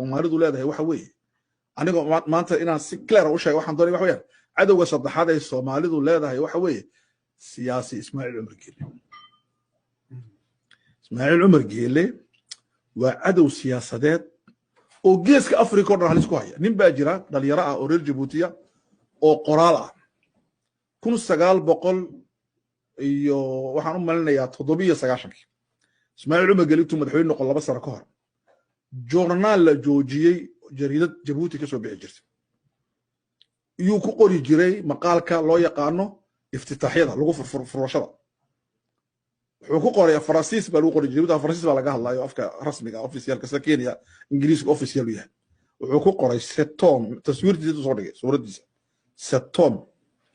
Soomaalidu leedahay waxa weeye, anigoo maanta inaan si clear u sheego waxaan doonaya, waxa weeyaan cadowga saddexaad ay Soomaalidu leedahay waxa weeye siyaasi Ismaaciil Cumar Geele. Ismaaciil Cumar Geele waa cadow siyaasadeed oo Geeska Africa o dhan halis ku haya. Nin baa jira dhalinyaro ah oo reer Jabuutiya oo qoraal ah. 1900 iyo waxaan u malinayaa 97-kii, Ismaaciil Cumar Geele intuu madaxweyne noqon 2 sano ka hor, joornaal la joojiyey, jariidad Jabuuti ka soo bixi jirtay, iyuu ku qori jiray maqaalka loo yaqaano iftitaaxyada lagu furfurashada. Wuxuu ku qoray, Faransiis baa lagu qori jiray, Faransiis baa laga hadlayo, afka rasmiga officialka, sida Kenya Ingiriiska official u yahay. Wuxuu ku qoray "Cet homme", taswiirtiisa soo dhigay, suuraddiisa, "Cet homme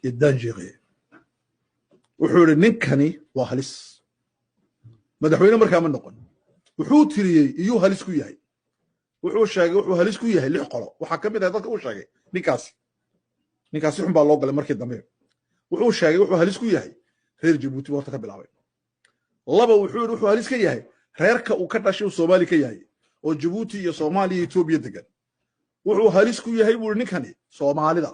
est dangereux." Wuxuu yidhi ninkani waa halis. Madaxweyne markaa ma noqon. Wuxuu tiriyey iyuu halis ku yahay. Wuxuu sheegay wuxuu halis ku yahay lix qolo. Waxaa ka mid ah dadka uu sheegay ninkaasi. Ninkaasi xun baa loo galay markii dambe. Wuxuu sheegay wuxuu halis ku yahay reer Jabuuti horta ka bilaabay. Laba, wuxuu yidhi wuxuu halis ka yahay reerka uu ka dhashay, uu Soomaali ka yahay, oo Jabuuti iyo Soomaaliya iyo Etoobiya degan. Wuxuu halis ku yahay, buu yidhi, ninkani Soomaalida.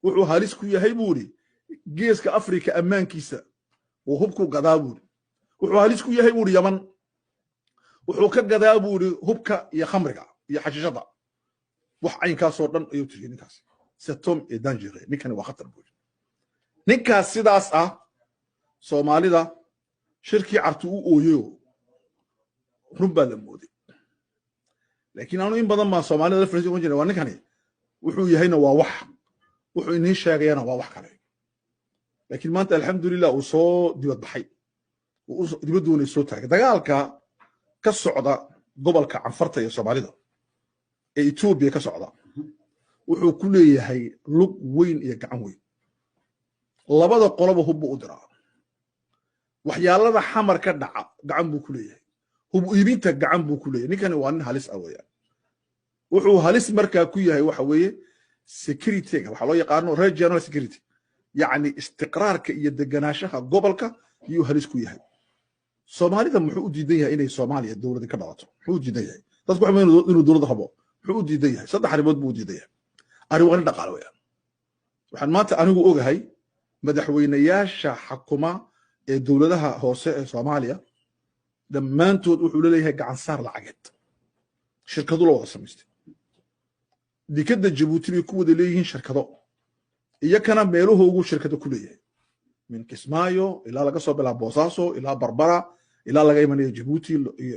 Wuxuu halis ku yahay, buu yidhi, Geeska Afrika ammaankiisa uu hubku gadaa, buu yidhi. Wuxuu halis ku yahay, buu yidhi, Yaman. Wuxuu ka gadaa, buu yidhi, hubka iyo khamriga iyo xashiishada. Wax caynkaasoo dhan ayuu tiriyey ninkaasi. "Cet homme est dangereux", ninkani waa khatar, buu yidhi. Ninkaas sidaas ah Soomaalida shirkii Cartu u ooyeyo run baa la mooday, laakiin anu in badan baan Soomaalida la fariisan jiray. Waa ninkani wuxuu yahayna waa wax, wuxuu iniin sheegayana waa wax kale. Laakiin maanta, alxamdulilah, uu soo dibad baxay, dibadduuna soo taagay. Dagaalka ka socda gobolka Canfarta iyo Soomaalida ee Etoobiya ka socda wuxuu ku leeyahay lug weyn iyo gacan weyn. Labada qoloba hub buu u diraa. Waxyaalada Xamar ka dhaca gacan buu ku leeyahay. Hub iibinta gacan buu ku leeyahay. Ninkani waa nin halis ah weeyaan. Wuxuu halis markaa ku yahay waxa weeye securityga, waxaa loo yaqaano regional security, yacni istiqraarka iyo deganaanshaha gobolka yuu halis ku yahay. Soomaalida muxuu u diidan yahay inay Soomaaliya dowladda ka dhalato? Muxuu u diidan yahay? Dadku waxa inuu dowlad rabo, muxuu u diidan yahay? Saddex arrimood buu u diidan yahay. Arrin waa nin dhaqaale weeyaan. Waxaan maanta anigu ogahay madaxweynayaasha xakuma ee dowladaha hoose ee Soomaaliya dhammaantood wuxuu leeyahay gacansaar lacageed, shirkadu la wada samaystay. Dekadda Jabuuti bay ku wada leeyihiin shirkado, iyo kana meelahoogu shirkado ku leeyahay, min Kismaayo ilaa laga soo bilaabo Boosaaso ilaa Barbara ilaa laga imanayo Jabuuti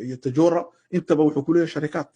iyo Tajora, intaba wuxuu ku leeyahay sharikaad.